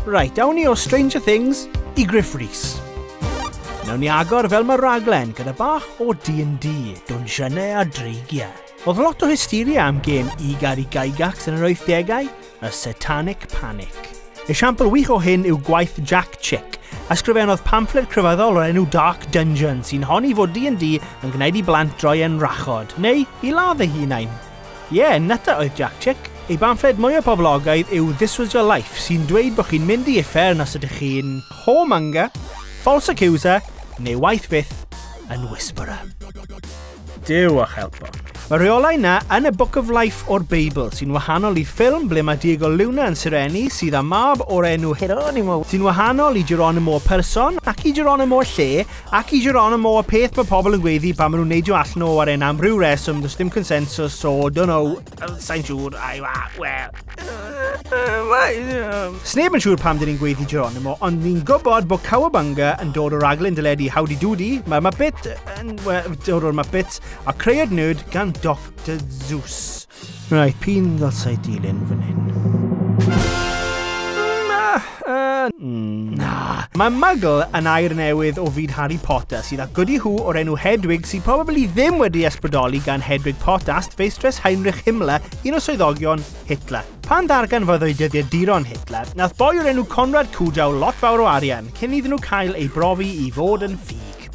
Right, awn ni o Stranger Things i Gruff Rhys. Nawn ni agor fel mae'r raglen gyda bach o D&D, dwnsiynau a dreigiau. Oedd lot o hysteria am gêm i Gary Gygax yn yr 80au, y Satanic Panic. Esiampl wych o hyn yw gwaith Jack Chick, ysgrifennodd pamffled crefyddol o'r enw Dark Dungeon sy'n honni fod D&D yn gwneud i blant droi yn rachod, neu i ladd eu hunain. Ie, yeah, nutter oedd Jack Chick. Ei bamffled mwyaf poblogaidd yw This Was Your Life, sy'n dweud bod chi'n mynd i uffern os ydych chi'n whoremonger, false accuser, neu waeth fyth, yn whisperer. Duw a'ch helpo. Mae rheolau na yn y Book of Life o'r Beibl, sy'n wahanol i ffilm ble mae Diego Luna yn sirenu sydd â mab o'r enw Geronimo. Sy'n wahanol i Geronimo y person, ac i Geronimo y lle, ac i Geronimo y peth mae pobl yn gweiddi pan maen nhw'n neidio allan o awyren am ryw reswm, does dim consensus, so don't know, sa'n siŵr, ai, wa, well. Sneb yn siŵr pam dyn ni'n gweiddi Geronimo, ond ni'n gwybod bod Cowabunga yn dod o raglen deledu Howdy Doody, mae Muppet yn well, dod o'r Muppets, a creu'r nerd gan Dr Zeus. Right, p'un ddylsai dilyn fan hyn? Na. Mae muggle yn air newydd o fyd Harry Potter sydd â goody who o'r enw Hedwig sydd probably ddim wedi ysbrydoli gan Hedwig Potast, feistres Heinrich Himmler, un o swyddogion Hitler. Pan ddarganfyddwyd dyddiaduron Hitler, nath boi o'r enw Conrad Kujau lot fawr o arian cyn iddyn nhw cael ei brofi i fod yn ffug.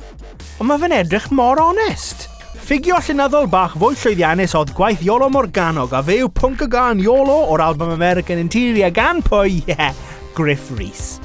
Ond mae fe'n edrych mor onest. Ffugio llenyddol bach fwy llwyddiannus oedd gwaith Iolo Morganwg, a fe yw pwnc y gân Iolo o'r album American Interior gan pwy, yeah, Gruff Rhys.